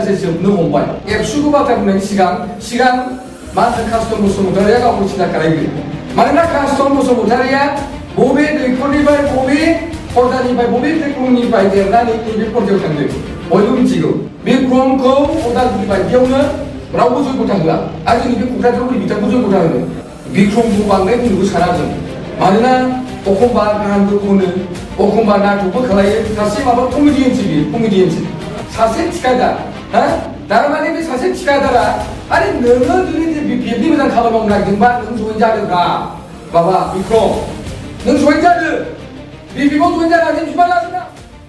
लासै जोबनो हमबाय एबसुखौ बाथ्रा बुंनायनि सिगां मा होनो कास्टम बसुमतारिया गावखौ सिन्था खालामगोन मानोना कास्टम बसुमतारिया बबे दैखरनिफ्राय बबे पर्दानिफ्राय बबे प्लेटफर्मनिफ्राय देरनानै नैबे पर्दायाव थांदों बयबो मिथिगौ बे ब्रह्मखौ उदालगुरि बायदियावनो रावबो जयग'था होआ आरो जोंनि बे क'क्राझाराव बिथांखौ जयग'था होनो बिक्रमखौ बांद्राय बुंनोबो साना जों मानोना एखमबा गानबो खनो एखमबा नाटकबो खालायो सासे माबा कमेडियानसो बियो कमेडियानसो सासे थिखादार हा थारमाने बे सासे थिखादारा आरे नोङो जुदि बिएफनि मोजां खामानि मावनो नागिरदोंबा नों जयेन जादोंब्रा बाबा बिक्रम नों जयेन जादो बिएफआव जयेन जानानै बिबान लागोना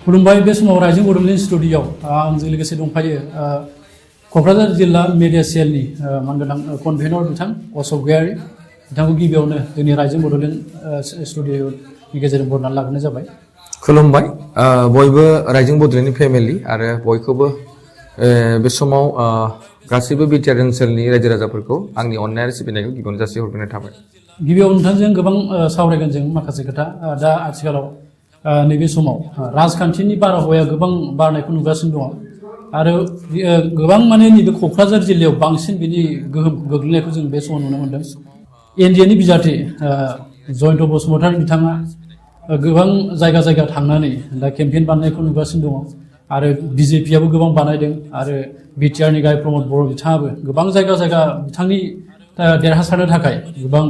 खुलुमबाय बे समाव रायजो बड'लेण्ड स्टुडिय'आव आंजों लोगोसे दंफायो क'क्राझार जिल्ला मेडिया सेलनि मानगोनां कनभेनर बिथां अशक गयारि बिथांखौ गिबियावनो जोंनि रायजो बड'लेण्ड स्टुडिय'नि गेजेरजों बरनायनानै लाग्रोनाय जाबाय खुलुमबाय बयबो रायजो बड'लेण्डनि फेमिलि आरो बयखौबो बे समाव गासैबो बिटिआर ओनसोलनि रायजो राजाफोरखौ आंनि अननाय आरो सिबिनायखौ गिबियावनो जासिहरग्रोनाय थाबाय गिबियाव नोंथांजों गोबां सावरायगोन जों माखासे खोथा दा आथिखालाव नैबे समाव राजखान्थिनि बारहावाया गोबां बारनायखौ नुगासिनो दङ आरो गोबां माने नैबे क'क्राझार जिल्लायाव बांसिन बिनि गोहोम गोग्लैनायखौ जों बे समाव नुनो मोन्दों एनडिएनि बिजाथि जयन्त बसुमतारी बिथाङा गोबां जायगा थांनानै दा केम्पेइन बानायनायखौ नुगासिनो दङ आरो बिजेपिआबो गोबां बानायदों आरो बिटिआरनि गाहाय प्रमद बर' बिथाङाबो गोबां जायगा बिथांनि देरहासारनो थाखाय गोबां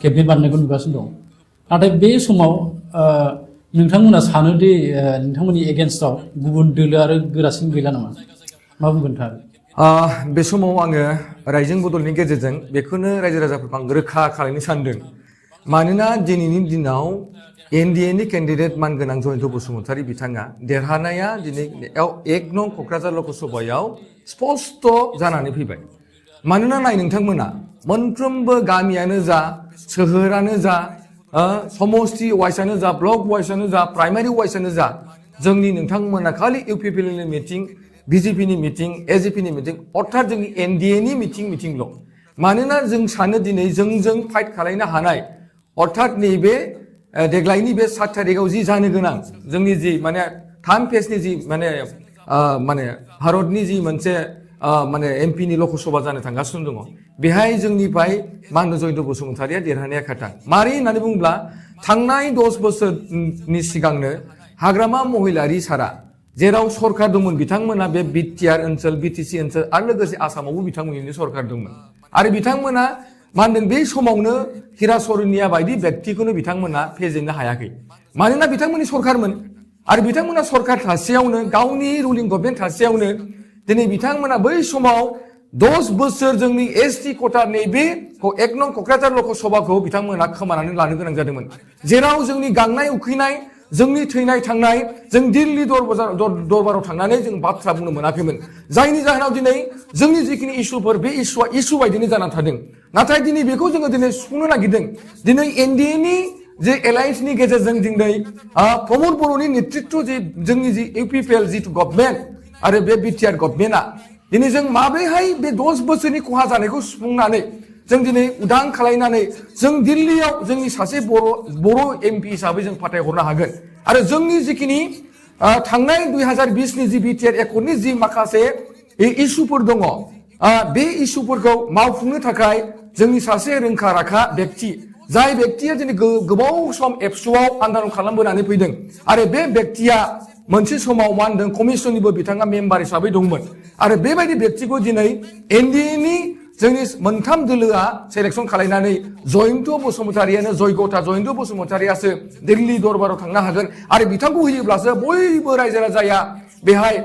केम्पेइन बानायनायखौ नुगासिनो दं नाथाय बे समाव नोंथांमोना सानो दि नोंथांमोननि एगेन्स्टआव गुबुन दोलो आरो गोरासिन गैला नामा मा बुंगोन नोंथाङा बे समाव आङो रायजो बड'लेण्डनि गेजेरजों बेखौनो रायजो राजाफोरखौ आं रोखा खालामनो सानदों मानोना दिनैनि दिनाव एनडिएनि केन्डिडेट मानगोनां जयन्त बसुमतारी बिथाङा देरहानाया दिनै 1 नं क'क्राझार लकसभायाव स्पष्ट जानानै फैबाय मानोना नाय नोंथांमोना मोनफ्रोमबो गामियानो जा सोहोरानो जा समष्टि वाइसआनो जा ब्लक वाइसआनो जा प्राइमारि वाइसआनो जा जोंनि नोंथांमोना खालि इउपिपिएलनि मिटिं बिजेपिनि मिटिं एजिपिनि मिटिं अर्थात जोंनि एनडिएनि मिटिंल' मानोना जों सानो दिनै जोंजों फाइट खालामनो हानाय अर्थात नैबे देग्लायनि बे 7 तारिखआव जि जानो गोनां जोंनि जि माने 3 फेजनि जि माने भारतनि जि मोनसे माने एमपिनि लकसभा जानो थांगासिनो दङ बेहाय जोंनिफ्राय मा होनो जयन्त बसुमतारिया देरहानाया खाथां मारै होननानै बुङोब्ला थांनाय 10 बोसोरनि सिगांनो हाग्रामा महिलारि सारा जेराव सरकार दंमोन बिथांमोना बे बिटिआर ओनसोल बिटिसि ओनसोल आरो लोगोसे आसामावबो बिथांमोननि सरकार दंमोन आरो बिथांमोना मा होनदों बे समावनो हिरा सरनिया बायदि व्यक्तिखौनो बिथांमोना फेजेननो हायाखै मानोना बिथांमोननि सरकारमोन आरो बिथांमोना सरकार थासेयावनो गावनि रुलिं गभर्नमेन्ट थासेयावनो दिनै बिथांमोना बै समाव 10 बोसोर जोंनि एसटि क'टा नैबे 1 नं क'क्राझार लकसभाखौ बिथांमोना खोमानानै लानो गोनां जादोंमोन जेराव जोंनि गांनाय उखैनाय जोंनि थैनाय थांनाय जों दिल्ली दरबाराव थांनानै जों बाथ्रा बुंनो मोनाखैमोन जायनि जाहोनाव दिनै जोंनि जिखिनि इस्युफोर बे इस्युआ इस्यु बायदिनो जानानै थादों नाथाय दिनै बेखौ जोङो दिनै सुफुंनो नागिरदों दिनै एनडिएनि जे एलायन्सनि गेजेरजों दिनै प्रमद बर'नि नेतृत्व जे जोंनि जि इउपिपिएल जिथु गभर्नमेन्ट आरो बे बिटिआर गभर्नमेन्टआ दिनै जों माब्रैहाय बे 10 बोसोरनि खहा जानायखौ सुफुंनानै जों दिनै उदां खालामनानै जों दिल्लीयाव जोंनि सासे बर' एमपि हिसाबै जों फाथायहरनो हागोन आरो जोंनि जिखिनि थांनाय 2020नि जि बिटिआर एकर्डनि जि माखासे इस्युफोर दङ बे इस्युफोरखौ मावफुंनो थाखाय जोंनि सासे रोंखा राखा व्यक्ति जाय व्यक्तिया दिनै गोबाव सम एबसुआव आन्दालन खालामबोनानै फैदों आरो बे व्यक्तिया मोनसे समाव मा होनदों कमिसननिबो बिथाङा मेम्बार हिसाबै दंमोन आरो बेबायदि व्यक्तिखौ दिनै एनडिएनि जोंनि मोनथाम दोलोआ सेलेक्सन खालामनानै जयन्त बसुमतारियानो जयग'था जयन्त बसुमतारियासो दिल्ली दरबाराव थांनो हागोन आरो बिथांखौ होयोब्लासो बयबो रायजो राजाया बेहाय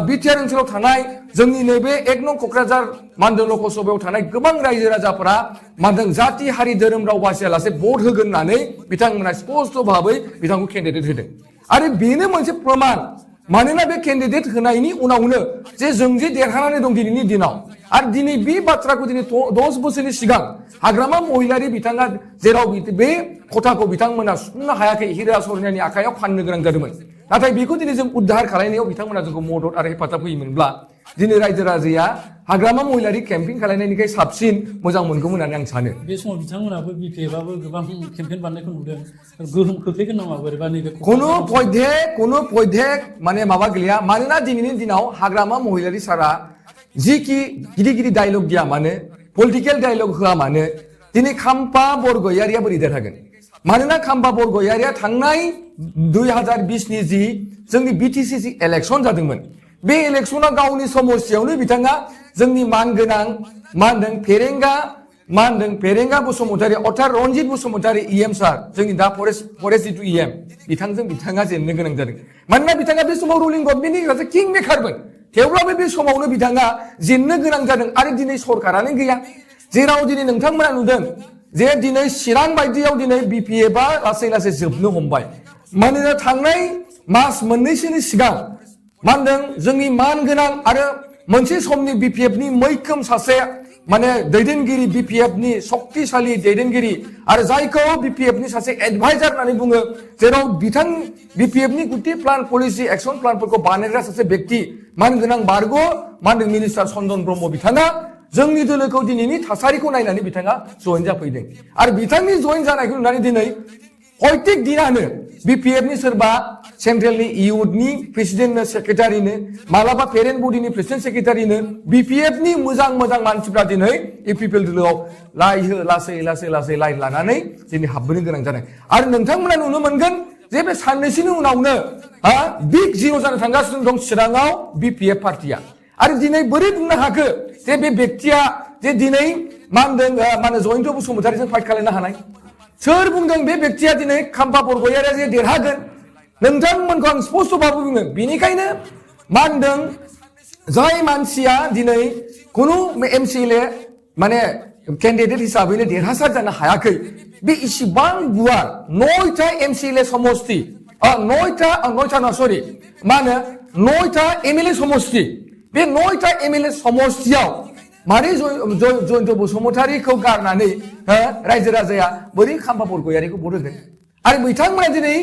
बिटिआर ओनसोलाव थानाय जोंनि नैबे 1 नं क'क्राझार मानदों लकसभायाव थानाय गोबां रायजो राजाफोरा मानदों जाति हारि धोरोम राव बासियालासे भट होगोन होननानै बिथांमोना स्पष्ट भाबै बिथांखौ केन्डिडेट होदों आरो बेनो मोनसे प्रमान मानोना बे केन्डिडेट होनायनि उनावनो जे जों जे देरहानानै दं दिनैनि दिनाव आरो दिनै बे बाथ्राखौ दिनै 10 बोसोरनि सिगां हाग्रामा महिलारि बिथाङा जेराव बे खथाखौ बिथांमोना सुफुंनो हायाखै हिरा सरनियानि आखायाव फाननो गोनां जादोंमोन नाथाय बेखौ दिनै जों उद्धार खालामनायाव बिथांमोना जोंखौ मदद आरो हेफाजाब होयोमोनब्ला दिनै रायजो राजाया हाग्रामा महिलारि केम्पिं खालायनायनिफ्राय साबसिन मोजां मोनगौमोन होननानै आं सानो बे समाव बिथांमोनाबो बिपिएफआबो गोबां केम्पेइन बानायनायखौ नुदों गोहोम खोख्लैगोन नामा बोरैबा नैबे কোনো পৈধেক মানে মাবা গैया मानोना दिनैनि दिनाव हाग्रामा महिलारि सारा जिखि गिदिर गिदिर डायलग गैया मानो पलिटिकेल डायलग होआ मानो दिनै खाम्फा बरगयारिया बोरै देरहागोन मानोना खाम्फा बरगयारिया थांनाय 2020 नि जि जोंनि बिटिसि जि इलेक्शन जादोंमोन बे इलेक्शनाव गावनि समस्यायावनो बिथाङा जोंनि मानगोनां मा होनदों फेरेंगा बसुमतारी अर्थात रनजित बसुमतारी इएम सार जोंनि दा फरेस्ट जिथु इएम बिथाङा जेननो गोनां जादों मानोना बिथाङा बे समाव रुलिं गभर्नमेन्टनि सासे किं मेकारमोन थेवब्लाबो बे समावनो बिथाङा जेननो गोनां जादों आरो दिनै सरकारानो गैया जेराव दिनै नोंथांमोना नुदों जे दिनै चिरां बायदियाव दिनै बिपिएफआ लासै लासै जोबनो हमबाय मानोना थांनाय मास मोननैसोनि सिगां मा होनदों जोंनि मानगोनां आरो मोनसे समनि बिपिएफनि मैखोम सासे माने दैदेनगिरि बिपिएफनि शक्तिशाली दैदेनगिरि आरो जायखौ बिपिएफनि सासे एडभाइजार होननानै बुङो जेराव बिथां बिपिएफनि गुटि प्लान पलिसि एक्सन प्लानफोरखौ बानायग्रा सासे व्यक्ति मानगोनां बारग' मा होनदों मिनिस्टार चन्दन ब्रह्म बिथाङा जोंनि दोलोखौ दिनैनि थासारिखौ नायनानै बिथाङा जइन जाफैदों आरो बिथांनि जइन जानायखौ नुनानै दिनै प्रत्येक दिनानो बिपिएफनि सोरबा सेन्ट्रेलनि इउथनि प्रेसिडेन्टनो सेक्रेटारिनो मालाबा पेरेन्ट बडिनि प्रेसिडेन्ट सेक्रेटारिनो बिपिएफनि मोजां मानसिफ्रा दिनै इउपिपिएल दोलोआव लासै लाइन लानानै दिनै हाबबोनो गोनां जादों आरो नोंथांमोना नुनो मोनगोन जे बे साननैसोनि उनावनो बिग जिर' जानो थांगासिनो दं चिराङाव बिपिएफ पार्टिया आरो दिनै बोरै बुंनो हाखो जे बे व्यक्तिया जे दिनै मा होनो जयन्त बसुमतारीजों फाइट खालामनो हानाय सोर बुंदों बे व्यक्तिया दिनै खाम्फा बरगयारिया जे देरहागोन नोंथांमोनखौ आं स्पष्टबाबो बुङो बेनिखायनो मा होनदों जाय मानसिया दिनै खुनु एमसिएलए माने केन्डिडेट हिसाबैनो देरहासार जानो हायाखै बे इसिबां गुवार 9टा एमसिएलए समष्टि 9टा एमएलए समष्टि बे 9टा एमएलए समष्टियाव मारै जयन्त बसुमतारीखौ गारनानै रायजो राजाया बोरै खाम्फा बरगयारिखौ भट होगोन आरो बिथांमोना दिनै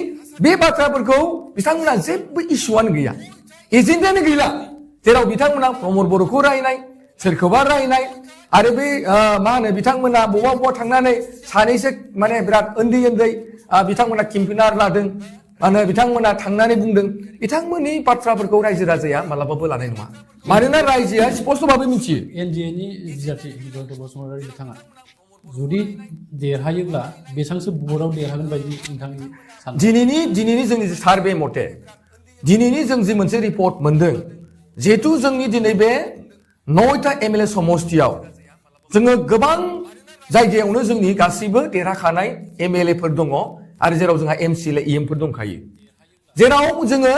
बे बाथ्राफोरखौ बिथांमोना जेबो इस्युआनो गैया एजेन्डायानो गैला जेराव बिथांमोना प्रमद बर'खौ रायनाय सोरखौबा रायनाय आरो बे मा होनो बिथांमोना बबेबा थांनानै सानैसो माने बिराद उन्दै बिथांमोना केम्पेनार लादों माने बिथांमोना थांनानै बुंदों बिथांमोननि बाथ्राफोरखौ रायजो राजाया मालाबाबो लानाय नङा मानोना रायजोआ स्पष्टबाबो मिथियो एनडिएनि बिजाथि जयन्त बसुमतारी बिथाङा जुदि देरहायोब्ला बेसेबांसो भटआव देरहागोन बायदि नोंथांनि दिनैनि जोंनि सार्भे मथे दिनैनि जों जि मोनसे रिपर्ट मोनदों जिहेतु जोंनि दिनै बे 9टा एमएलए समष्टियाव जोङो गोबां जायगायावनो जोंनि गासैबो देरहाखानाय एमएलएफोर दङ आरो जेराव जोंहा एमसिएलए इएमफोर दंखायो जेराव जोङो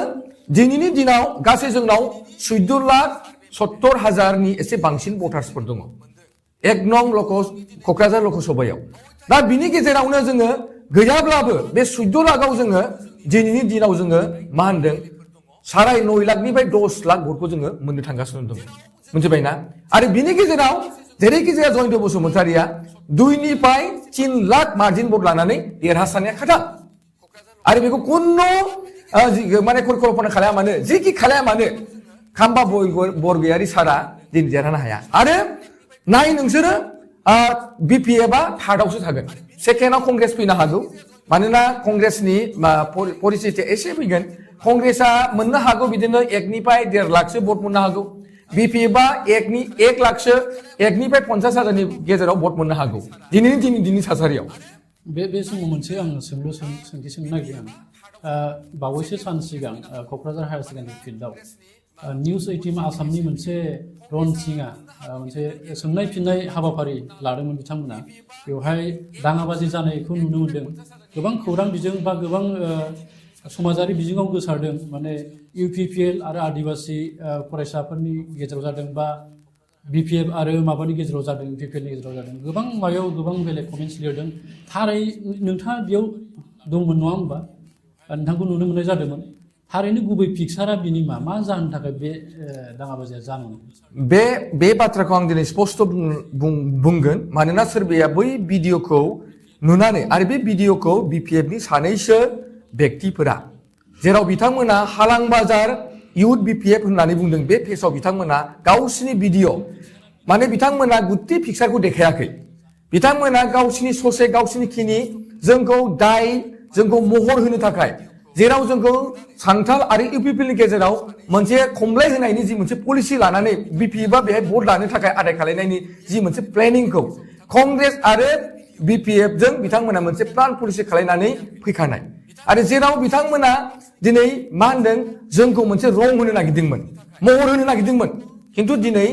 दिनैनि दिनाव गासै जोंनाव 14,70,000नि एसे बांसिन भटार्सफोर दङ एक नं क'क्राझार लकसभायाव दा बिनि गेजेरावनो जोङो गैयाब्लाबो बे 14 लाखआव जोङो दिनैनि दिनाव जोङो मा होनदों 9.5 लाखनिफ्राय 10 लाख भटखौ जोङो मोननो थांगासिनो दङ मिथिबायना आरो बिनि गेजेराव जेरैखि जाया जयन्त बसुमतारीया 2निफ्राय 3 लाख मार्जिन भट लानानै देरहासारनाया खाथा आरो बेखौ कुनु माने कल्पना खालाया मानो जिखि खालाया मानो खाम्फा बरगयारि सारा दिनै देरहानो हाया आरो नाय नोंसोरो बिपिएफआ थार्डआवसो थागोन सेकेन्डआव कंग्रेस फैनो हागौ मानोना कंग्रेसनि परिस्थितिया एसे फैगोन कंग्रेसआ मोननो हागौ बिदिनो 1निफ्राय 1.5 लाखसो भट मोननो हागौ बिपिएफआ 1 लाखसो 1निफ्राय 50,000नि गेजेराव भट मोननो हागौ दिनैनि थासारियाव बे समाव मोनसे आं सोंथि सोंनो नागिरदों बावैसो सान सिगां क'क्राझार हायार सेकेन्डारि फिल्डआव निउस 18 आसामनि मोनसे रन सिंआ मोनसे सोंनाय फिननाय हाबाफारि लादोंमोन बिथांमोना बेवहाय दाङाबाजि जानायखौ नुनो मोन्दों गोबां खौरां बिजों बा गोबां समाजारि बिजोङाव गोसारदों माने इउपिपिएल आरो आदिबासि फरायसाफोरनि गेजेराव जादों बा बिपिएफ आरो माबानि गेजेराव जादों इउपिपिएलनि गेजेराव जादों गोबां माबायाव गोबां बेलेग कमेन्ट्स लिरदों थारै नोंथाङा बेयाव दंमोन नङा होमबा नोंथांखौ नुनो मोननाय जादोंमोन थारैनो गुबै पिक्सारा बिनि मा जाहोननि थाखाय बे दाङाबाजिया जानांगौ बे बाथ्राखौ आं दिनै स्पष्ट बुंगोन मानोना सोरबाया बै भिडिअखौ नुनानै आरो बे भिडिअखौ बिपिएफनि सानैसो व्यक्तिफोरा जेराव बिथांमोना हालां बाजार इउथ बिपिएफ होननानै बुंदों बे पेजआव बिथांमोना गावसिनि भिडिअ माने बिथांमोना गुत्ति पिक्सारखौ देखायाखै बिथांमोना गावसिनि ससे गावसिनि खिनि जोंखौ दाय जोंखौ महर होनो थाखाय जेराव जोंखौ सान्थाल आरो इउपिपिएलनि गेजेराव मोनसे खमलाय होनायनि जि मोनसे पलिसि लानानै बिपिएफ आ बेहाय भट लानो थाखाय आदाय खालायनायनि जि मोनसे प्लेनिंखौ कंग्रेस आरो बिपिएफ जों बिथांमोना मोनसे प्लान पलिसि खालायनानै फैखानाय आरो जेराव बिथांमोना दिनै मा होनदों जोंखौ मोनसे रं होनो नागिरदोंमोन महर होनो नागिरदोंमोन खिन्थु दिनै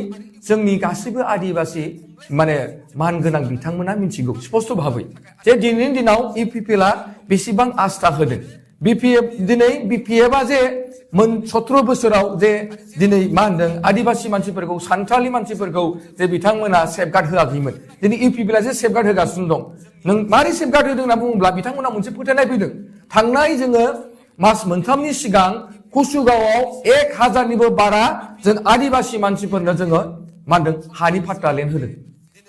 जोंनि गासिबो आदिबासि माने मानगोनां बिथांमोना मिथिगौ स्पष्ट भाबै जे दिनैनि दिनाव इउपिपिएल आ बेसेबां आस्था होदों बिपिएफ दिनै बिपिएफ आ जे 17 बोसोराव जे दिनै मा होनदों आदिबासि मानसिफोरखौ सान्थालि मानसिफोरखौ जे बिथांमोना सेफगार्ड होआखैमोन दिनै इउपिपिएल आ जे सेफगार्ड होगासिनो दं नों मारै सेफगार्ड होदों होनना बुङोब्ला बिथांमोना मोनसे फोथायनाय फैदों थांनाय जोङो मास मोनथामनि सिगां कुसुगावआव 1000निबो बारा जों आदिबासि मानसिफोरनो जोङो मा होनदों हानि फाट्टा लेन्ड होदों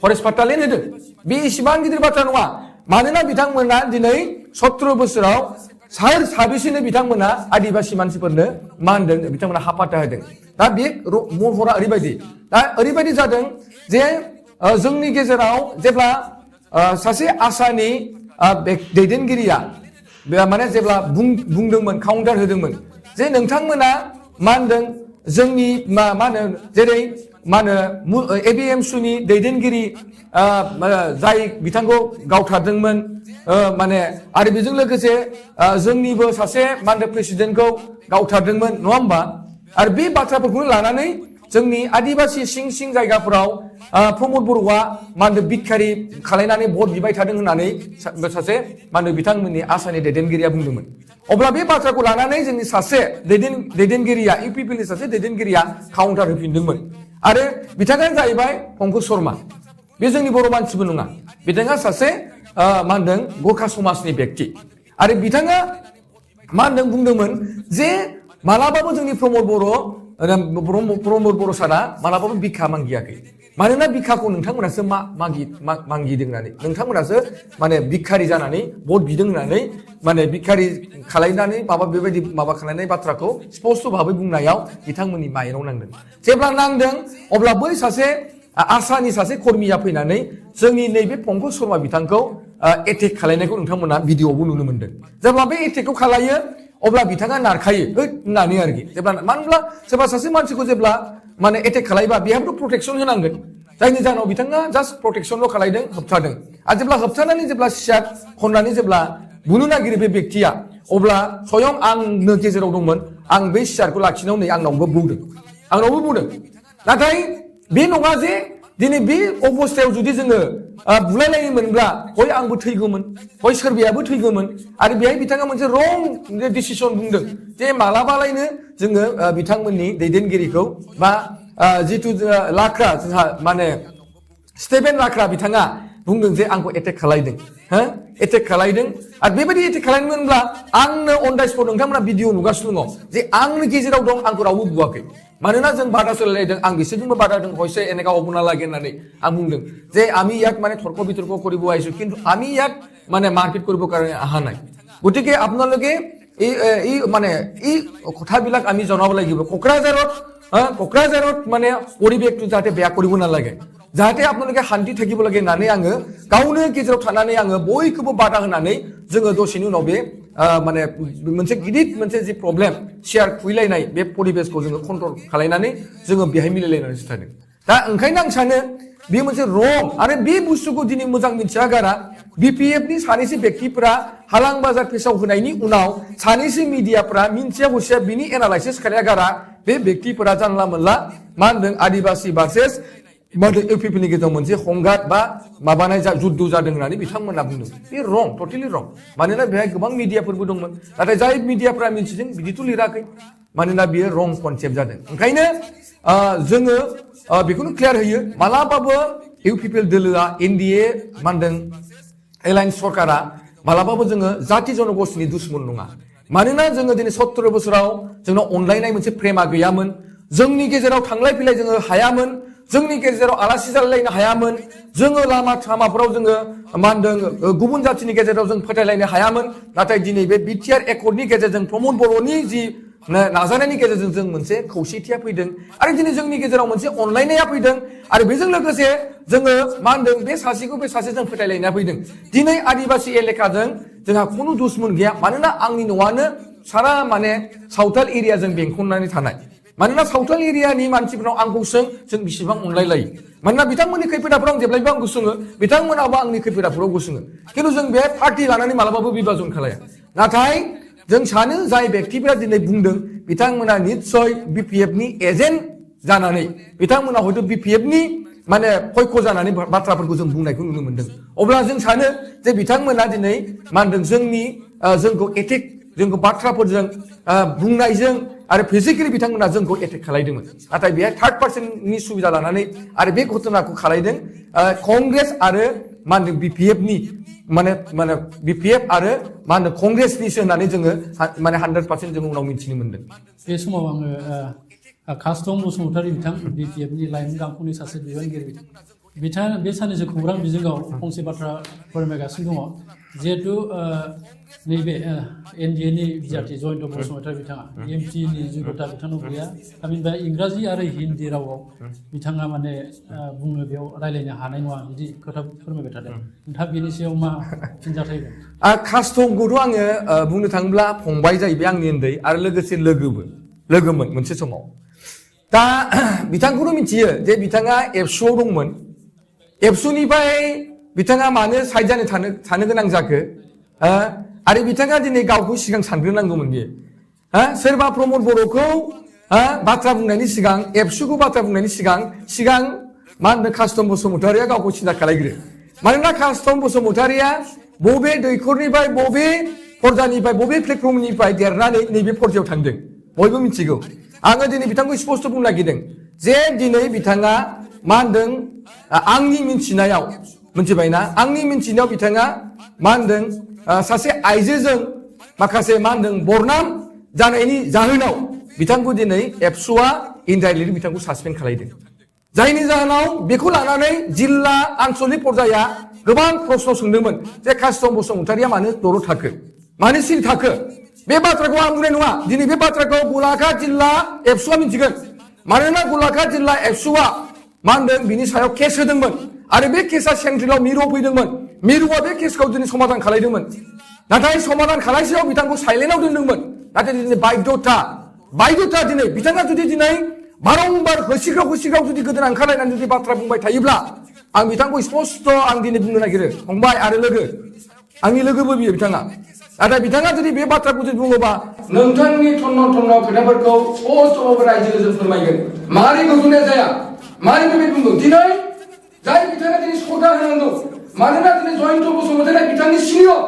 फरेस्ट फाट्टा लेन्ड होदों बे इसेबां गिदिर बाथ्रा नङा मानोना बिथांमोना दिनै 17 बोसोराव साबेसेनो बिथांमोना आदिबासि मानसिफोरनो मा होनदों बिथांमोना हा फाट्टा होदों दा बे महरा ओरैबायदि जादों जे जोंनि गेजेराव जेब्ला सासे आसानि दैदेनगिरिया माने जेब्ला बुंदोंमोन काउन्टार होदोंमोन जे नोंथांमोना मा होनदों जोंनि मा होनो जेरै मा होनो एबिएमसुनि दैदेनगिरि जाय बिथांखौ गावथारदोंमोन माने आरो बेजों लोगोसे जोंनिबो सासे मा होनो प्रेसिडेन्टखौ गावथारदोंमोन नङा होमबा आरो बे बाथ्राफोरखौनो लानानै जोंनि आदिबासि सिं जायगाफोराव प्रमद बर'आ मा होनो बिखारि खालायनानै भट बिबाय थादों होननानै सासे मा होनो बिथांमोननि आसामनि दैदेनगिरिया बुंदोंमन अब्ला बे बाथ्राखौ लानानै जोंनि सासे दैदेनगिरिया इउपिपिएलनि सासे दैदेनगिरिया काउन्टार होफिनदोंमोन आरो बिथाङानो जाहैबाय पंकज शर्मा बे जोंनि बर' मानसिबो नङा बिथाङा सासे मा होनदों गरखा समाजनि व्यक्ति आरो बिथाङा मा होनदों बुंदोंमोन जे मालाबाबो जोंनि प्रमद बर' सारा मालाबाबो बिखा मागियाखै मानोना बिखाखौ नोंथांमोनासो मागिदों होननानै नोंथांमोनासो माने बिखारि जानानै भट बिदों होननानै माने बिखारि खालायनानै बेबायदि खालायनाय बाथ्राखौ स्पष्ट भाबै बुंनायाव बिथांमोननि माइनाव नांदों जेब्ला नांदों अब्ला बै सासे आसानि सासे कर्मिया फैनानै जोंनि नैबे पंकज शर्मा बिथांखौ एटेक खालायनायखौ नोंथांमोना भिडिअआवबो नुनो मोनदों जेब्ला बे एटेकखौ खालायो अब्ला बिथाङा नारखायो होननानै आरोखि जेब्ला मानो होनब्ला सोरबा सासे मानसिखौ जेब्ला माने एटेक खालायबा बेहाबोथ' प्रटेक्सन होनांगोन जायनि जाहोनाव बिथाङा जास्ट प्रटेक्सनल' खालायदों होबथादों आरो जेब्ला होबथानानै जेब्ला सियार खननानै जेब्ला बुनो नागिरो बे व्यक्तिया अब्ला स्वयं आंनो गेजेराव दंमोन आं बे सियारखौ लाखिनायाव नै आंनावबो बुदों नाथाय बे नङा जे दिनै बे अबस्थायाव जुदि जोङो बुलायलायोमोनब्ला हय आंबो थैगौमोन हय सोरबायाबो थैगौमन आरो बेहाय बिथाङा मोनसे रं डिसिसन बुंदों जे मालाबालायनो जोङो बिथांमोननि दैदेनगिरिखौ बा जिथु लाख्रा माने स्टेभेन लाख्रा बिथाङा बुंदों जे आंखौ एटेक खालायदों एटेक खालायदों आरो बेबायदि एटेक खालायदोंमोनब्ला आंनो अन दा स्पट नोंथांमोना भिडिअ नुगासिनो दङ जे आंनि गेजेराव दं आंखौ रावबो बुवाखै मानोना जों बादा सोलायलायदों आं बिसोरजोंबो बादा होदों हयसे এনেকা হ'ব নালাগে होननानै आं बुंदों যে আমি ইয়াত মানে তর্ক বিতর্ক কৰিব আহিছো কিন্তু আমি ইয়াত মানে মাৰ্কেট কৰিব কাৰণে আহা নাই গতিকে আপোনালোকে এই মানে এই কথাবিলাক আমি জনাব লাগিব কোকৰাঝাৰত মানে পৰিৱেশটো যাতে বেয়া কৰিব নালাগে जाहाथे आपनालोके शान्ति থাকিব লাগে होननानै आङो गावनो गेजेराव थानानै आङो बयखौबो बादा होनानै जोङो दसेनि उनाव बे माने मोनसे गिदिर मोनसे जि प्रब्लेम शेयार खुइलायनाय बे परिबेसखौ जोङो कन्ट्रल खालायनानै जोङो बेहाय मिलायलायनानै थादों दा ओंखायनो आं सानो बे मोनसे रं आरो बे बुस्थुखौ दिनै मोजां मिथिया गारा बिपिएफ नि सानैसो व्यक्तिफोरा हालां बाजार पेसाव होनायनि उनाव सानैसो मिडियाफोरा मिन्थिया हसिया बिनि एनालाइसिस खालाया गारा बे व्यक्तिफोरा जानला मोनला मा होनदों आदिबासि भार्सेस मादो इउपिपिनि गेजेराव मोनसे हंगात बा माबानाय जुद्ध जादों होननानै बिथांमोना बुंदों बे रं टटेलि रं मानोना बेहाय गोबां मिडियाफोरबो दंमोन नाथाय जाय मिडियाफोरा मिन्थिदों बिदिथ' लिराखै मानोना बियो रं कनसेप्ट जादों ओंखायनो जोङो बेखौनो क्लियार होयो मालाबाबो इउपिपिएल दोलोआ एनडिए मा होनदों एलायन्स सरकारा मालाबाबो जोङो जाति जनगोष्ठीनि दुश्मन नङा मानोना जोङो दिनै 17 बोसोराव जोंनाव अनलायनाय मोनसे प्रेमा गैयामोन जोंनि गेजेराव थांलाय फैलाय जोङो हायामोन जोंनि गेजेराव आलासि जालायनो हायामोन जोङो लामा सामाफोराव जोङो मा होनदों गुबुन जातिनि गेजेराव जों फोथायलायनो हायामोन नाथाय दिनै बे बिटिआर एकर्डनि गेजेरजों प्रमद बर'नि जि नाजानायनि गेजेरजों जों मोनसे खौसेथिया फैदों आरो दिनै जोंनि गेजेराव मोनसे अनलायनाया फैदों आरो बेजों लोगोसे जोङो मा होनदों बे सासेखौ बे सासेजों फोथायलायनाया फैदों दिनै आदिबासि एलेकाजों जोंहा खुनु दुश्मन गैया मानोना आंनि न'आनो सारा माने सावथाल एरियाजों बेंखननानै थानाय मानोना सावथाल एरियानि मानसिफोराव आंखौ जों बेसेबां अनलायलायो मानोना बिथांमोननि खैफोद आफोदाव आं जेब्लायबो आंखौ सोङो बिथांमोनाबो आंनि खैफोद आफोदाव सोङो खिन्थु जों बे पार्टि लानानै मालाबाबो बिभाजन खालाया नाथाय जों सानो जाय बेक्तिफोरा दिनै बुंदों बिथांमोना निस्सय बिपिएफनि एजेन्ट जानानै बिथांमोना हयथ' बिपिएफनि माने पक्ष जानानै बाथ्राफोरखौ जों बुंनायखौ नुनो मोनदों अब्ला जों सानो जे बिथांमोना दिनै मा होनदों जोंखौ एटेक जोंखौ बाथ्राफोरजों बुंनायजों आरो फिजिकेलि बिथांमोना जोंखौ एटेक खालायदोंमोन नाथाय बेहाय थार्ड पार्सननि सुबिदा लानानै आरो बे घटनाखौ खालायदों कंग्रेस आरो मा होनदों बिपिएफनि माने बिपिएफ आरो मा होनदों कंग्रेसनिसो होननानै जोङो माने 100% जों उनाव मिथिनो मोनदों बे समाव आङो कास्टम बसुमतारी बिथां बिपिएफनि लाइमोन गांखंनि सासे बिबानगिरि बिथां बे साननैसो खौरां बिजोङाव फंसे बाथ्रा फोरमायगासिनो दङ जिहेतु नैबे एनडिएनि बिजाथि जयन्त बसुमतारी बिथाङा एमपिनि योग्यता बिथांनाव गैया थामहिनबा इंराजि आरो हिन्दी रावाव बिथाङा माने बुंनो बेयाव रायलायनो हानाय नङा बिदि खोथा फोरमायबाय थादों नोंथाङा बेनि सायाव मा फिनजाथाय होगोन कास्टमखौथ' आङो बुंनो थाङोब्ला फंबाय जाहैबाय आंनि उन्दै आरो लोगोसे लोगोमोन मोनसे समाव दा बिथांखौनो मिथियो जे बिथाङा एबसुआव दंमोन एबसुनिफ्राय बिथाङा मानो साइड जानो थानो गोनां जाखो आरो बिथाङा दिनै गावखौ सिगां सानग्रोनांगौमोन बियो सोरबा प्रमद बर'खौ बाथ्रा बुंनायनि सिगां एबसुखौ बाथ्रा बुंनायनि सिगां मा होनदों कास्टम बसुमतारीया गावखौ सिन्था खालायग्रो मानोना कास्टम बसुमतारीया बबे दैखरनिफ्राय बबे पर्दानिफ्राय बबे प्लेटफर्मनिफ्राय देरनानै नैबे पर्दायाव थांदों बयबो मिथिगौ आङो दिनै बिथांखौ स्पष्ट बुंनो नागिरदों जे दिनै बिथाङा मा होनदों आंनि मिन्थिनायाव मिथिबायना आंनि मिन्थिनायाव बिथाङा मा होनदों सासे आइजोजों माखासे मा होनदों बरनाम जानायनि जाहोनाव बिथांखौ दिनै एबसुआ इनडाइरेक्टलि बिथांखौ सासपेन्ड खालायदों जायनि जाहोनाव बेखौ लानानै जिल्ला आन्सलिक पर्याया गोबां प्रश्न सोंदोंमोन जे कास्टम बसुमतारीया मानो दलद थाखो मानो सिरि थाखो बे बाथ्राखौ आं बुंनाय नङा दिनै बे बाथ्राखौ गलाघाट जिल्ला एबसुआ मिथिगोन मानोना गलाघाट जिल्ला एबसुआ मा होनदों बिनि सायाव केस होदोंमोन आरो बे केसा सेन्ट्रेलाव मिरुआव फैदोंमोन मिरुआ बे केसखौ दिनै समाधान खालायदोंमोन नाथाय समाधान खालायसेयाव बिथांखौ साइलेन्टआव दोनदोंमन नाथाय दिनै बायद'था दिनै बिथाङा जुदि दिनै बारंबार होसिख्राव जुदि गोदोना ओंखारलायनानै जुदि बाथ्रा बुंबाय थायोब्ला आं बिथांखौ स्पष्ट आं दिनै बुंनो नागिरो फंबाय आरो लोगो आंनि लोगोबो बियो बिथाङा नाथाय बिथाङा जुदि बे बाथ्राखौ जुदि बुङोबा नोंथांनि थन्न खोथाफोरखौ स्पष्टबाबो रायजोनो जों फोरमायगोन मारै गोजोननाय जाया मारै बेबायदि बुंदों दिनै जाय बिथाङा दिनै सदा होनांगौ मानोना दिनै जयन्त बसुमतारीया बिथांनि सिनियर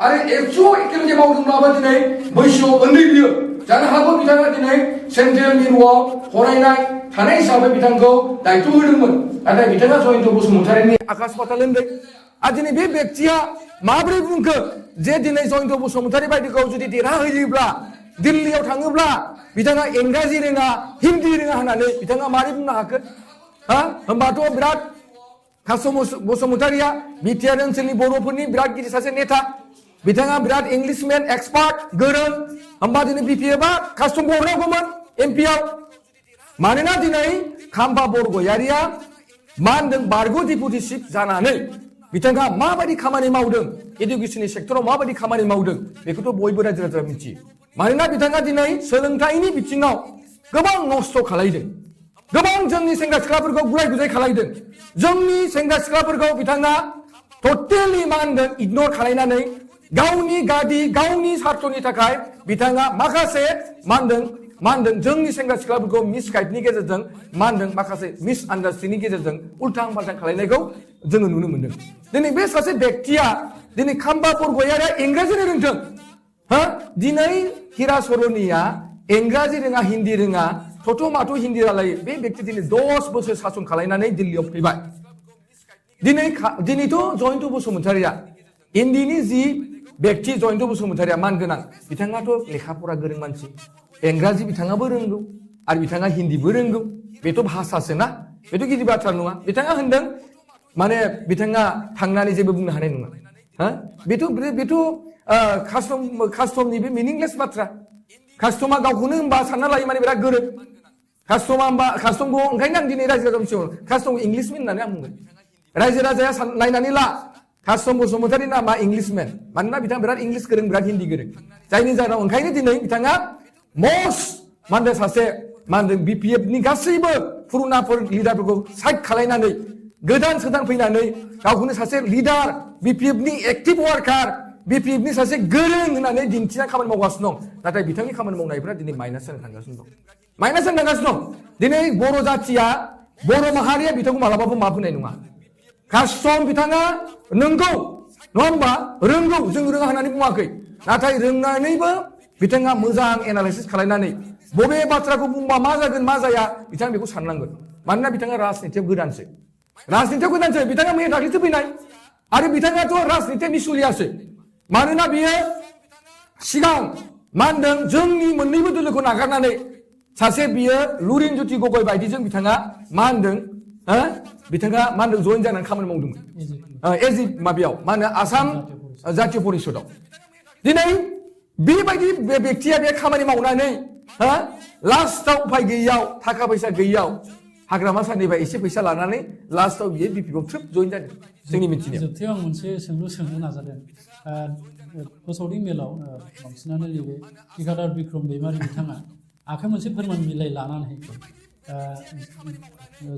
आरो एबसुआव एकेलगे मावदोंब्लाबो दिनै बैसोआव उन्दै बियो जानो हागौ बिथाङा दिनै सेन्ट्रेल मिरुआव फरायनाय थानाय हिसाबै बिथांखौ दायथ' होदोंमोन नाथाय बिथाङा जयन्त बसुमतारीनि आकाश पाताल होनदों आरो दिनै बे बेक्तिया माबोरै बुंखो जे दिनै जयन्त बसुमतारी बायदिखौ जुदि देरहाहोयोब्ला दिल्लीयाव थाङोब्ला बिथाङा इंराजि रोङा हिन्दी रोङा होननानै बिथाङा मारै बुंनो हाखो होमबाथ' बिराद कास्टम बसुमतारीया बिटिआर ओनसोलनि बर'फोरनि बिराद गिदिर सासे नेता बिथाङा बिराद इंलिशमेन एक्सपार्ट गोरों होमबा दिनै बिपिएफआ कास्टम बरनांगौमोन एमपिआव मानोना दिनै खाम्फा बरगयारिया मा होनदों बारग' डिपुटि चिफ जानानै बिथाङा माबायदि खामानि मावदों एडुकेसननि सेक्टराव माबायदि खामानि मावदों बेखौथ' बयबो रायजो राजाया मिथियो मानोना बिथाङा दिनै सोलोंथाइनि बिथिङाव गोबां नस्थ' खालायदों गोबां जोंनि सेंग्रा सिख्लाफोरखौ गुलाय गुजाय खालायदों जोंनि सेंग्रा सिख्लाफोरखौ बिथाङा टटेलि मा होनदों इगनर खालायनानै गावनि गावनि स्वार्थनि थाखाय बिथाङा माखासे मा होनदों जोंनि सेंग्रा सिख्लाफोरखौ मिसगाइडनि गेजेरजों मा होनदों माखासे मिस आन्डारस्टेन्डिंनि गेजेरजों उल्थां फाल्थां खालायनायखौ जोङो नुनो मोनदों दिनै बे सासे बेक्तिया दिनै खाम्फा बरगयारिया इंराजि रोंथों दिनै हिरा सरनिया इंराजि रोङा हिन्दी रोङा थथ' माथ' हिन्दी रायलायो बे बेक्ति दिनै 10 बोसोर सासन खालायनानै दिल्लीयाव फैबाय दिनैथ' जयन्त बसुमतारीया इन्डियानि जि बेक्ति जयन्त बसुमतारीया मानगोनां बिथाङाथ' लेखा फरा गोरों मानसि इंराजि बिथाङाबो रोंगौ आरो बिथाङा हिन्दीबो रोंगौ बेथ' भाषासो ना बेथ' गिदिर बाथ्रा नङा बिथाङा होनदों माने बिथाङा थांनानै जेबो बुंनो हानाय नङा बेथ' कास्टमनि बे मिनिंलेस बाथ्रा कास्टमा गावखौनो होनबा सानना लायो माने बिराद गोरों कास्टमा होनबा कास्टमखौ ओंखायनो आं दिनै रायजो राजानि सिगाङाव कास्टमखौ इंलिसमेन होननानै आं बुंगोन रायजो राजाया नायनानै ला कास्टम बसुमतारी नामा इंलिसमेन मानोना बिथाङा बिराद इंलिस गोरों बिराद हिन्दी गोरों जायनि जाहोनाव ओंखायनो दिनै बिथाङा मस्ट मा होनदों सासे मा होनदों BPF नि गासैबो पुरुनाफोर लिडारफोरखौ साइड खालायनानै गोदान सोदान फैनानै गावखौनो सासे लिडार BPF नि एक्टिभ वार्कार BPF नि सासे गोरों होननानै दिन्थिना खामानि मावगासिनो दं नाथाय बिथांनि खामानि मावनायफोरा दिनै माइनास जानो थांगासिनो दं माइनास जानो थांगासिनो दं दिनै बर' जाथिया बर' माहारिया बिथांखौ मालाबाबो माफ होनाय नङा कास्टम बिथाङा नंगौ नङा होमबा रोंगौ जों रोङा होननानै बुङाखै नाथाय रोंनानैबो बिथाङा मोजां एनालाइसिस खालामनानै बबे बाथ्राखौ बुंबा मा जागोन मा जाया बिथाङा बेखौ साननांगोन मानोना बिथाङा राजनितियाव गोदानसो बिथाङा मैया दाख्लैसो फैनाय आरो बिथाङाथ' राजनितिया मिसुलियासो मानोना बियो सिगां मा होनदों जोंनि मोननैबो दोलोखौ नागारनानै सासे बियो लुरिनज्योति गगৈ बायदिजों बिथाङा मा होनदों बिथाङा मा होनदों जइन जानानै खामानि मावदोंमोन एजि माबायाव मा होनो आसाम जातीय परिषदआव दिनै बेबायदि बेक्तिया बे खामानि मावनानै लास्टआव उफाय गैयैयाव थाखा फैसा गैयैयाव हाग्रामा सारनिफ्राय एसे फैसा लानानै लास्टआव बियो BPF ट्रिप जइन जादों जोंनि मिथिनायाव जोबथायाव आं मोनसे सोंलु सोंनो नाजादों फोसावदिं मेलाव बांसिनानो नैबे टिकादार बिक्रम दैमारि बिथाङा आखाइ मोनसे फोरमान बिलाइ लानानै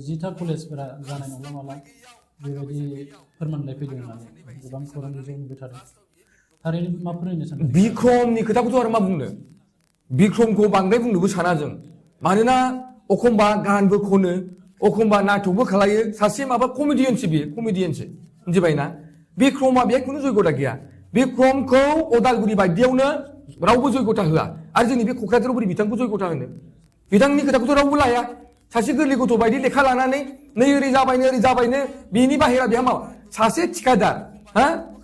10था कलेजफोरा जानाय नंला माला बेबायदि फोरमानलाइ फैदों होननानै गोबां खौरां बिजों नुबाय थादों थारैनो मा फोरमायनो सानदों बिक्रमनि खोथाखौथ' आरो मा बुंनो बिक्रमखौ बांद्राय बुंनोबो साना जों मानोना एखमबा गानबो खनो एखमबा नाटकबो खालायो सासे माबा कमेडियानसो बियो कमेडियानसो मिथिबायना बिक्रमा बेहाय खुनु जयग'था गैया बिक्रमखौ अदालगुरि बायदियावनो रावबो जयग'था होआ आरो जोंनि बे क'क्राझाराव बोरै बिथांखौ जयग'था होनो बिथांनि खोथाखौथ' रावबो लाया सासे गोरलै गथ' बायदि लेखा लानानै नै ओरै जाबायनो बेनि बाहेरा बेहा मावा सासे थिखादार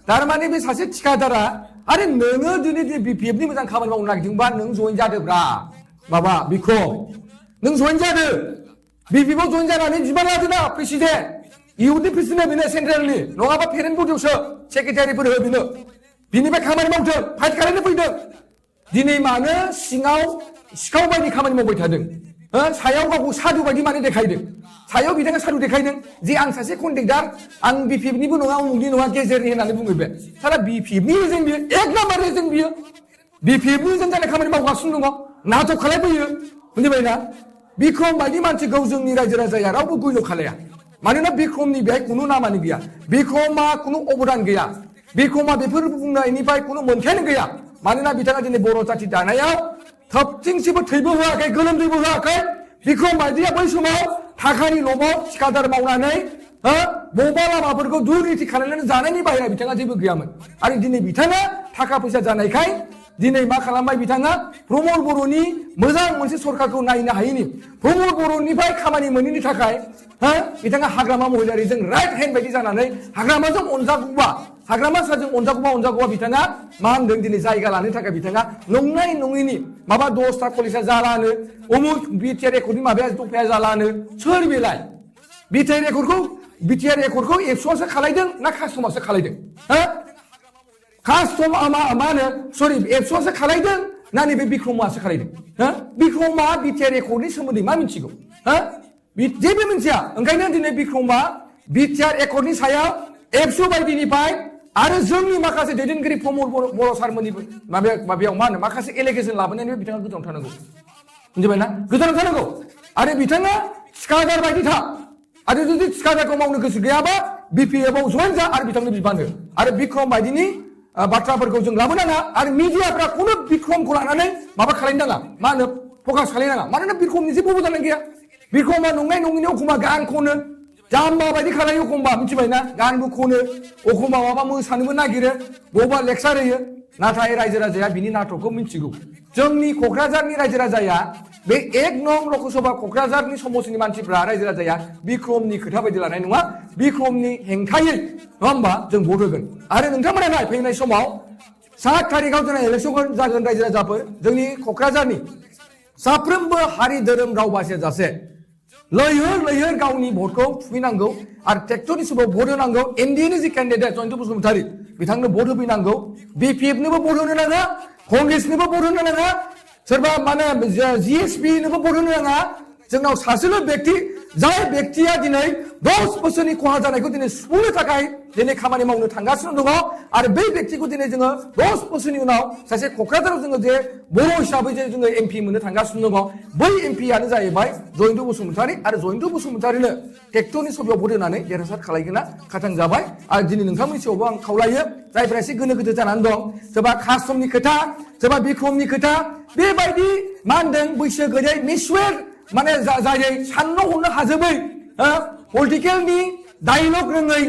थारमाने बे सासे थिखादारा आरे नोङो दिनै BPF नि मोजां खामानि मावनो नागिरदोंबा नों जइन जादोब्रा माबा बिक्रम नों जइन जादो BPF आव जइन जानानै बिबान लादोना प्रेसिडेन्ट इउथनि प्रेसिडेन्ट बेनो सेन्ट्रेलनि नङाबा पेरेन्ट बडियावसो सेक्रेटारिफोर हो बेनो बिनिफ्राय खामानि मावथों फाइट खालामनो फैदों दिनै मानो सिङाव सिखाव बायदि खामानि मावबाय थादों सायाव गावखौ साधु बायदि माने देखायदों सायाव बिथाङा साधु देखायदों जे आं सासे कन्ट्रेक्टार आं BPF निबो नङा उमुकनि नङा गेजेरनि होननानै बुङो बे सारा BPF नि एजेन्ट बियो एक नाम्बार एजेन्ट बियो BPF नि एजेन्ट जानाय खामानि मावगासिनो दङ नाटक खालायफैयो मिथिबायना बिक्रम बायदि मानसिखौ जोंनि रायजो राजाया रावबो गैल' खालाया मानोना बिक्रमनि बेहाय खुनु नामानो गैया बिक्रमा खुनु अबदान गैया बिक्रमा बेफोर बुंनायनिफ्राय खुनु मोनथायानो गैया मानोना बिथाङा दिनै बर' जाथि दानायाव थोबथिंसेबो थैबो होआखै गोलोमदैबो होआखै बिक्रम बायदिया बै समाव थाखानि लबाव थिखादार मावनानै बबेबा लामाफोरखौ दुर्निति खालामनानै जानायनि बाहेरा बिथाङा जेबो गैयामोन आरो दिनै बिथाङा थाखा फैसा जानायखाय दिनै मा खालामबाय बिथाङा प्रमद बर'नि मोजां मोनसे सरकारखौ नायनो हायैनि प्रमद बर'निफ्राय खामानि मोनैनि थाखाय बिथाङा हाग्रामा महिलारिजों राइट हेन्ड बायदि जानानै हाग्रामाजों हाग्रामा साजों अनजागौबा बिथाङा मा होनदों दिनै जायगा लानो थाखाय बिथाङा नंनाय नङैनि माबा 10था कलेजा जालानो अमुक बिटिआर रेकर्डनि माबाया दफाया जालानो सोर बेलाय बिटिआर रेकर्डखौ एबसुआसो खालायदों ना कास्टमासो खालायदों कास्टम मा होनो सरि एबसुआसो खालायदों ना नैबे बिक्रमासो खालायदों बिक्रमा बिटिआर रेकर्डनि सोमोन्दै मा मिथिगौ जेबो मिथिया ओंखायनो दिनै बिक्रमा बिटिआर रेकर्डनि सायाव एबसु बायदिनिफ्राय आरो जोंनि माखासे दैदेनगिरि प्रमद बर' सारमोननि माबायाव मा होनो माखासे एलिगेसन लाबोनायनिफ्राय बिथाङा गोजानाव थानांगौ मिथिबायना गोजानाव थानांगौ आरो बिथाङा थिखादार बायदि था आरो जुदि थिखादारखौ मावनो गोसो गैयाबा BPF आव जइन जा आरो बिथांनो बिबान हो आरो बिक्रम बायदिनि बाथ्राफोरखौ जों लाबोनाङा आरो मिडियाफ्रा खुनु बिक्रमखौ लानानै माबा खालायनो नाङा मा होनो फकास खालायनाङा मानोना बिक्रमनि जेबो अबदान गैया बिक्रमा नंनाय नङैनि एखमबा गान खनो जाम्बा बायदि खालायो एखमबा मिथिबायना गानबो खनो एखमबा माबा मोसानोबो नागिरो बबेबा लेक्सार होयो नाथाय रायजो राजाया बिनि नाटकखौ मिथिगौ जोंनि क'क्राझारनि रायजो राजाया बे 1 नं लकसभा क'क्राझारनि समस्तिनि मानसिफ्रा रायजो राजाया बिक्रमनि खोथा बायदि लानाय नङा बिक्रमनि हेंथायै नङा होमबा जों भट होगोन आरो नोंथांमोना नाय फैनाय समाव 7 थारिखआव जोंना इलेक्सन जागोन रायजो राजाफोर जोंनि क'क्राझारनि साफ्रोमबो हारि धोरोम राव बासियाजासे लैहोर गावनि भटखौ थुफैनांगौ आरो ट्रेक्टरनि समाव भट होनांगौ एनडिएनि जि केन्डिडेट जयन्त बसुमतारी बिथांनो भट होफैनांगौ BPF नोबो भट होनो नाङा कंग्रेसनोबो भट होनो नाङा सोरबा माने GSP नोबो भट होनो नाङा जोंनाव सासेल' व्यक्ति जाय व्यक्तिया दिनै 10 बोसोरनि खहा जानायखौ दिनै सुफुंनो थाखाय दिनै खामानि मावनो थांगासिनो दङ आरो बै व्यक्तिखौ दिनै जोङो 10 बोसोरनि उनाव सासे क'क्राझाराव जोङो जे बर' हिसाबै जे जोङो MP मोननो थांगासिनो दङ बै MPयानो जाहैबाय जयन्त बसुमतारी आरो जयन्त बसुमतारीनो ट्रेक्टरनि सभायाव भट होनानै देरहासार खालायगोना खाथां जाबाय आरो दिनै नोंथांमोननि सिगाङावबो आं खावलायो जायफ्रा एसे गोनो गोथो जानानै दं सोरबा कास्टमनि खोथा सोरबा बिक्रमनि खोथा बेबायदि मा होनदों बैसो गैयै मिसवेर माने जायै साननो हनो हाजोबै पलिटिकेलनि डायलग रोङै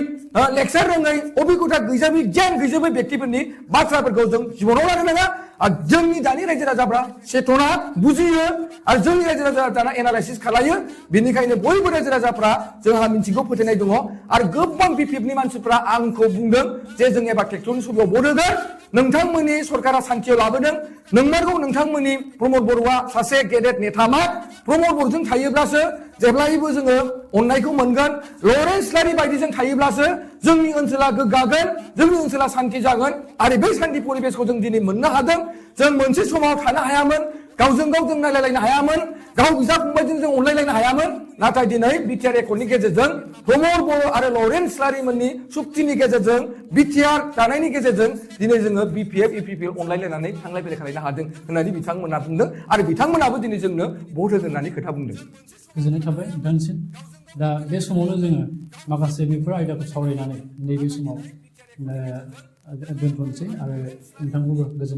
लेक्सार रोङै अभिगथा गैजाबै गियान गैजोबै व्यक्तिफोरनि बाथ्राफोरखौ जों जिबनाव लानो नाङा आरो जोंनि दानि रायजो राजाफ्रा चेतना बुजियो आरो जोंनि रायजो राजाफ्रा दाना एनालाइसिस खालायो बेनिखायनो बयबो रायजो राजाफ्रा जोंहा मिथिगौ फोथायनाय दङ आरो गोबां बिपिएफनि मानसिफ्रा आंखौ बुंदों जे जों एबार ट्रेक्टरनि सभायाव भट होगोन नोंथांमोननि सरकारा सान्थियाव लाबोदों नोंमारगौ नोंथांमोननि प्रमद बर'आ सासे गेदेर नेतामा प्रमद बर'जों थायोब्लासो जेब्लायबो जोङो अननायखौ मोनगोन लरेन्स लारि बायदिजों थायोब्लासो जोंनि ओनसोला गोग्गागोन जोंनि ओनसोला सान्थि जागोन आरो बै सान्थि परिबेसखौ जों दिनै मोननो हादों जों मोनसे समाव थानो हायामोन गावजों गाव जों नायलायलायनो हायामोन गाव बिदा फंबायजों जों अनलायलायनो हायामोन नाथाय दिनै बिटिआर एकर्डनि गेजेरजों प्रमद बर' आरो लरेन्स लारिमोननि सुक्तिनि गेजेरजों बिटिआर दानायनि गेजेरजों दिनै जोङो बिपिएफ इउपिपिएल अनलायलायनानै थांलाय फैलाय खालामनो हादों होननानै बिथांमोना बुंदों आरो बिथांमोनाबो दिनै जोंनो भट होगोन होननानै खोथा बुंदों गोजोननाय थाबाय नोंथांनिसिम दा बे समावनो जोङो माखासे बेफोर आयदाखौ सावरायनानै नैबे समाव दोनथ'नोसै आरो नोंथांखौबो गोजोन